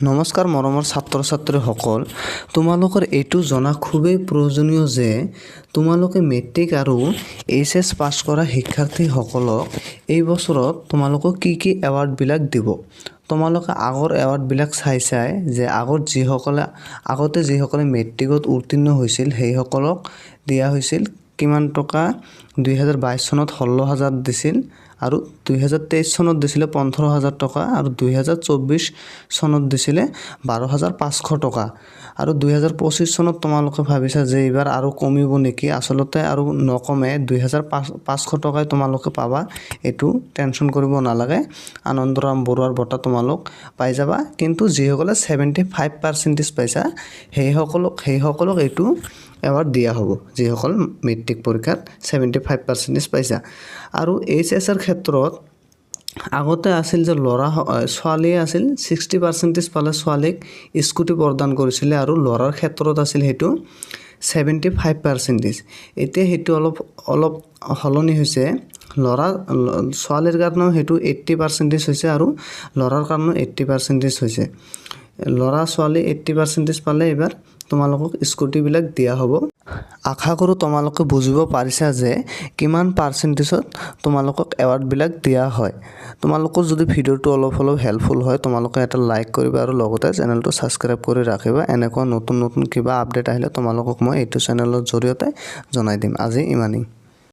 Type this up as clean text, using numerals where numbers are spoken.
নমস্কাৰ মৰমৰ ছাত্ৰ ছাত্ৰীসকল। তোমালোকৰ এইটো জনা খুবেই প্ৰয়োজনীয় যে তোমালোকে মেট্ৰিক আৰু এইচ এছ পাছ কৰা শিক্ষাৰ্থীসকলক এই বছৰত তোমালোকক কি কি এৱাৰ্ডবিলাক দিব। তোমালোকে আগৰ এৱাৰ্ডবিলাক চাই চাই যে আগত যিসকলে আগতে যিসকলে মেট্ৰিকত উত্তীৰ্ণ হৈছিল, সেইসকলক দিয়া হৈছিল কিমান টকা? 2022 চনত 16,000 দিছিল আৰু 2023 চনত দিছিলে 15,000 টকা আৰু 2024 চনত দিছিলে 12,500 টকা। আৰু 2025 চনত তোমালোকে ভাবিছা যে এইবাৰ আৰু কমিব নেকি? আচলতে আৰু নকমে, দুহেজাৰ 500 টকাই তোমালোকে পাবা। এইটো টেনশ্যন কৰিব নালাগে। আনন্দৰাম বৰুৱাৰ বঁটা তোমালোক পাই যাবা। কিন্তু যিসকলে 75 পাৰ্চেণ্টেজ পাইছা, সেইসকলক এইটো এৱাৰ্ড দিয়া হ'ব, যিসকল মেট্ৰিক পৰীক্ষাত 75 পাৰ্চেণ্টেজ পাইছা। আৰু এইচ এছৰ ক্ষেত্ৰত আগতে আছিল যে ল'ৰা ছোৱালীয়ে আছিল 60 পাৰ্চেণ্টেজ পালে ছোৱালীক স্কুটি প্ৰদান কৰিছিলে আৰু ল'ৰাৰ ক্ষেত্ৰত আছিল সেইটো 75 পাৰ্চেণ্টেজ। এতিয়া সেইটো অলপ অলপ সলনি হৈছে। ল'ৰা ছোৱালীৰ কাৰণেও সেইটো 80 পাৰ্চেণ্টেজ হৈছে আৰু ল'ৰাৰ কাৰণেও 80 পাৰ্চেণ্টেজ হৈছে। ল'ৰা ছোৱালী 80 পাৰ্চেণ্টেজ পালে এইবাৰ তোমালোকক স্কুটিবিলাক দিয়া হ'ব। আশা কৰোঁ তোমালোকে বুজিব পাৰিছা যে কিমান পাৰ্চেণ্টেজত তোমালোকক এৱাৰ্ডবিলাক দিয়া হয়। তোমালোকৰ যদি ভিডিঅ'টো অলপ অলপ হেল্পফুল হয়, তোমালোকে এটা লাইক কৰিবা আৰু লগতে চেনেলটো ছাবস্ক্ৰাইব কৰি ৰাখিবা। এনেকুৱা নতুন নতুন কিবা আপডেট আহিলে তোমালোকক মই এইটো চেনেলৰ জৰিয়তে জনাই দিম। আজি ইমানেই।